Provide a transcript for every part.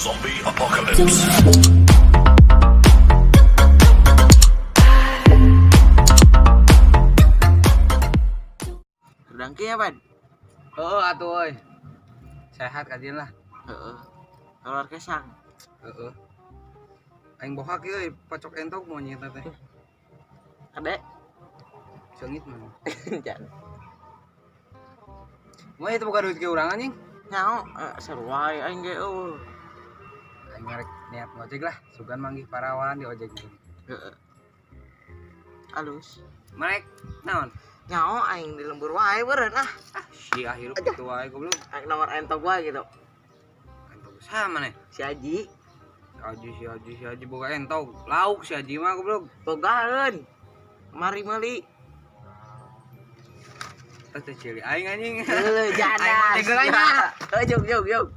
Zombie apocalypse. Dangki ya, Pan? Heeh atuh euy. Sehat kajian lah. Heeh. Keluar kesang. Heeh. Aing bohak euy, pacok entok monyet teh. Kade? Seungit mah. Jan. Moe itu boga duit ke urang anjing. Nyaho, seru wae aing ge eueuh. Aing ngarek niat ngojek lah, sugan manggih parawan di ojek. Heeh. Alus. Marek naon? Nyaho aing di lembur wae beureun ah. Si ah hirup kitu wae goblok. Aing nomor entok wae gitu. Entok sama nih. Si Haji. Si Haji, si Haji boga entog. Lauk si Haji mah goblok. Bogaeun. Mari meuli. Teh teh cili aing anjing. Heuh, jadas. Aing ngojek heula nya. Heuh, jog jog jog.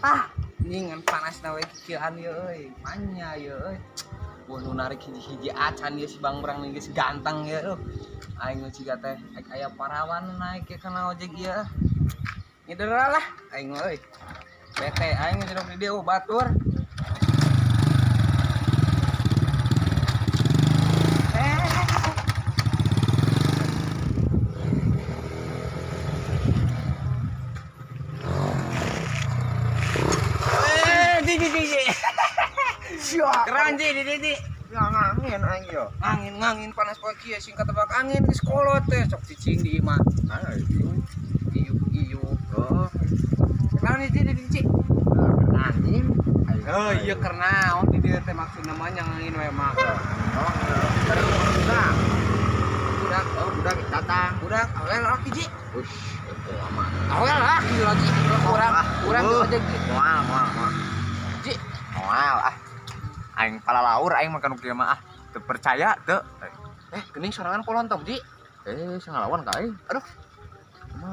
Ah, ningan panas na we kikieuan ieu euy. Manya ieu euy. Wah, nu narik hiji-hiji acan ieu si Bang Brang geus ganteng ieu euy. Aing nu ciga teh ek aya parawan naik ke kana ojek ieu. Ngidera lah aing mah euy. Bete aing geus di dieu batur. Keren ji, di di. Ngangin aing yo. Angin ngangin panas poe kieu sing katebak angin geus kolot teh sok cicing di imah. Iup iup. Oh, Naon di di di. angin. Oh iya karena di dieu teh maksudna mah ngangin we mah. Oh, budak. Budak, Oh, budak datang. budak awel laki ji. Ush, itu lama. Awel laki lagi. Urang urang di ojek ji. Moal, moal, moal. Ji, Moal ah. Aing palalaur aing makan kieu mah ah. Teu percaya teu. Geuning sorangan kolontong ji. Sing ngalawan ka aing. Aduh.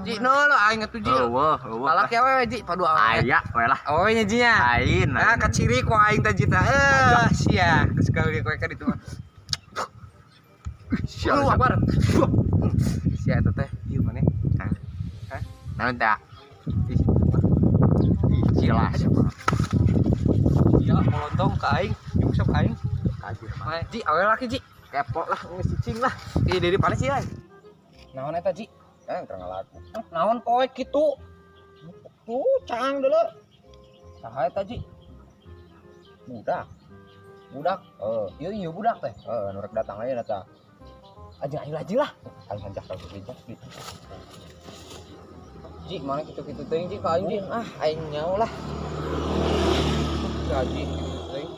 Ji, no lo aing atuh ji. Eueuh, eueuh. Lalaki awewe ji, padu awewe. Aya we lah. Awewe nya ji nya. Lain. Ah, kaciri ku aing teh ji teh. Sia, geus gawe kowe ka ditu mah. Sia. Lu akbar. Sia eta teh, ieu maneh. Hah? Naon teh? Ih, Ih, cilas. iya kolontong ka aing, jeung sok aing. Kajir mah. Mae, ji, awewe laki ji. Kepo lah geus cicing lah. Ih, dari panas sih, ay. Naon eta ji? Eh, keur ngalaku. Naon poek kitu? Tuh, caang dulu. Saha eta ji? Budak. Budak. Heeh. Ieu ieu budak teh. Heeh, nu rek datang aja eta. Aja aing laju lah. Aing hancak ka bijak di. Ji, mana kitu-kitu teuing ji ka aing ji? Ah, aing nyaho lah. Ya ji, kitu teuing.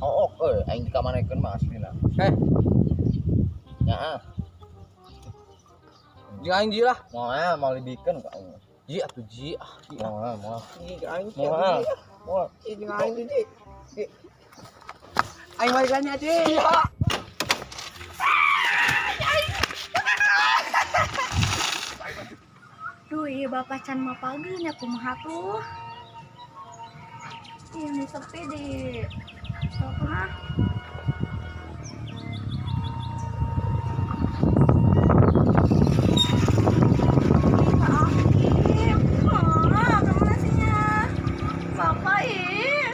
Oh, euy, aing dikamanekeun mah aslina. Eh, Ya ah, jeung aing ji lah. moal mau dibikeun ka aing. Ji atuh ji. Ah, ji. Moal, moal. Ih, aing Moal. Moal. Ih, jeung aing ji. Aing balik lagi ji. Duh, iya bapak can mapageun ya kumaha tuh. Ih, ini sepi di telepon ah. Ih, Kak Akif. Ah, kemana sih nya? Bapak ih.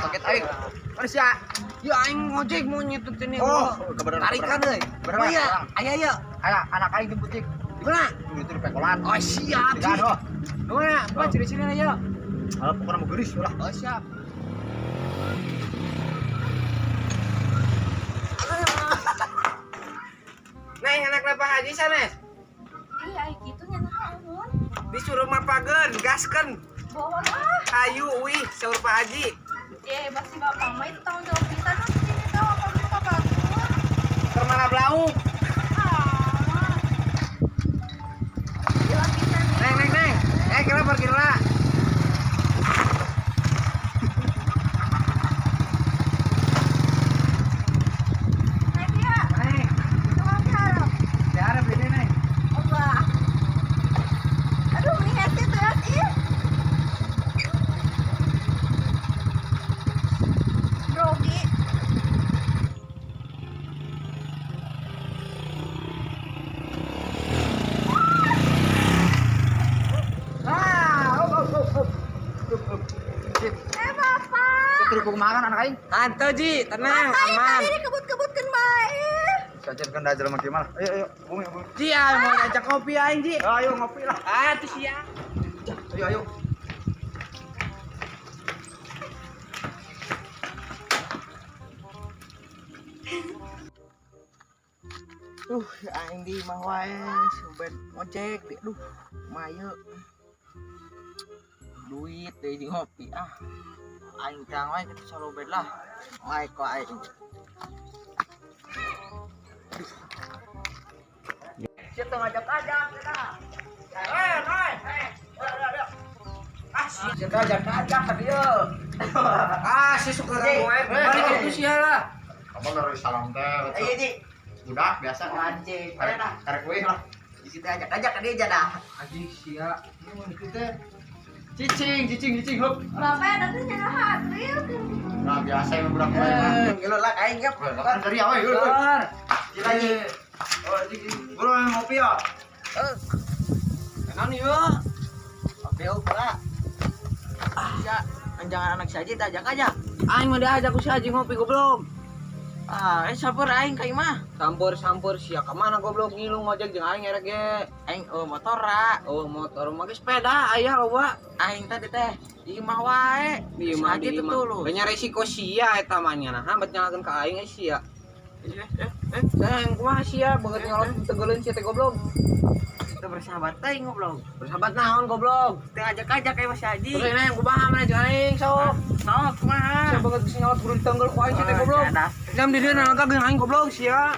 Paket aing. Manusia. Ya aing ngojek monyet teh nih. Oh, kebenaran. Tarikan euy. Beneran. Oh iya, aya ya. Ayo, anak aing jemput cik. Di mana? Itu di pekolan. Oh siap. Tiga, doh. Di mana? Apa ciri-cirinya ya? Kalau pokoknya mau geris lah. Oh siap. Neng, anak Pak Haji sanes. Ih, ai kitu nya naon? Disuruh mapageun, gaskeun. Bohong ah. Hayu wih, saur Pak Haji. Eh, pasti bapak mah itu tanggung jawab pisan ah sini tahu apa lupa batur. Keur mana belauk? Ah. Gila pisan ih. Neng, neng, neng. Kira pergi lah. Naik ya. Neng, Cuma harap. diharap ini, Neng. Wah. Aduh, ini hese berat ih. Grogi. Hanteu Ji, tenang, aman. Tadi dikebut-kebutkeun bae. Sajen kan da jelema kieu mah. Ayo ayo, bumi bumi. Ji, aing mau ngajak ngopi aing Ji. Ayo ngopi lah. Ah, tuh sia. Ayo ayo. Aing di imah wae, suben ngojek di aduh, maye. Duit deui di ngopi ah. Aing tang wae kitu salobet lah. Wae kok aing. Sia teu ngajak-ajak eta. Ah, sia teu ngajak-ajak ka dieu. Ah, si suka wae. Balik itu sia lah. Kamu dari salam teh. Ayo Ji. Budak biasa. Anjing, karek karek we lah. Di situ ajak-ajak ka dieu jadah. Anjing sia. Ini mau dikit teh. Cicing, cicing, cicing, hup. Bapak ada tuh nyana hatril. Nah, biasa emang budak mulai mah. Ngeluh lah aing gep. Kan dari awal, yuk. Gila Ji. Oh, Ji, bro ngopi ya. Kenan ieu. Oke, oke lah. Ya, jangan anak si Haji ajak aja. Aing mah diajak ku si Haji ngopi goblok. Ah, sampur aing ka imah. Sampur-sampur sia ka mana goblok ngilu ngojek jeung aing erek ge. Aing motor ra. Oh, motor mah ge sepeda aya loba. Aing tadi teh di imah wae. Di imah di imah. Banyak resiko sia eta mah nya nah, bet nyalakeun ka aing sia. Sayang kumaha sia beungeut nyolot tegeleun sia teh goblok. Kita bersahabat teh goblok. Bersahabat naon goblok? Teu ajak-ajak ka Mas Haji. Terus ini yang kumaha mana jeung aing sok. Sok kumaha? Sia beungeut geus nyolot kudu ditenggel ku aing sia teh goblok. Jam di dieu nangka jeung aing goblok sia.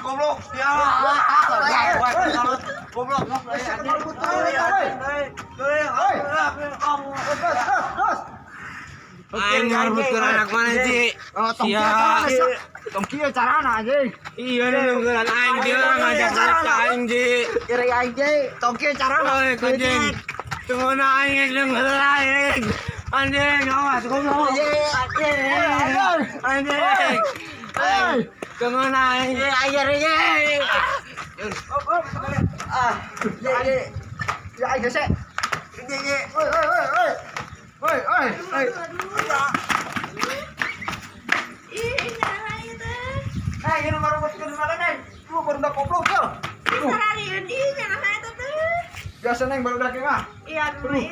Goblok. Ya. Goblok. Aing ngarebutkeun anak mana, Ji? Sia. Tong kieu carana anjing. Iya nungguan aing dia ngajak ka aing, Ji. Kira aing, Ji. Tong kieu carana. Anjing. Tunggu aing nungguan aing. Anjing, awas goblok. Anjing. Tunggu aing. Ayo, Ah, ye. Ya aing gesek. Ye. Oi oi oi oi. Oi oi oi. Ih, nyana ieu teh. Eh, ieu baru beuteun mana neng? Lu baru udah goblok ya. Sararieun ih nyana eta teh. Biasa neng baru udah mah. Iya, aduh ih.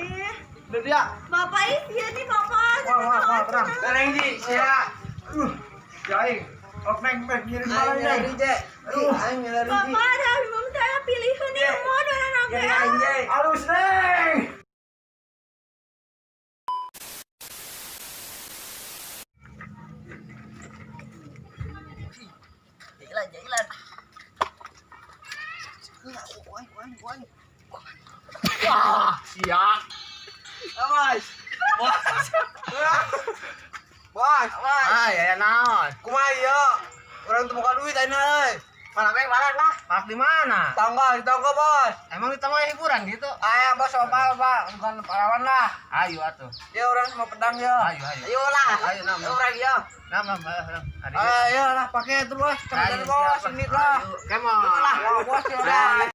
Udah dia. Bapak ih sia nih bapak. Wah, wah, wah, terang. Terang Ji, sia. Ya aing. Ok neng, neng ngirim mana neng? Aduh, aing nyari Ji. Bapak ada belum saya pilihan nih mau dona naga. Halus neng. Jalan, jalan. Wah, siap. Awas. Bos. Bos. Ah, ya naon. Kumaha ieu? Urang teu boga duit ayeuna euy. Malak neng, malak lah. Malak di mana? Tangga, di tangga, Bos. Emang di tangga hiburan gitu? Ayo, Bos, sama Pak, bukan pahlawan lah. Ayo atuh. Ya orang semua pedang ya. Ayo, ayo. Ayo lah. Ayo, nam. Orang ya. Nam, nam, nam. Ayo lah, pakai itu, Bos. Cepetan, Bos, ini lah. Come on. Lah, Bos, ya.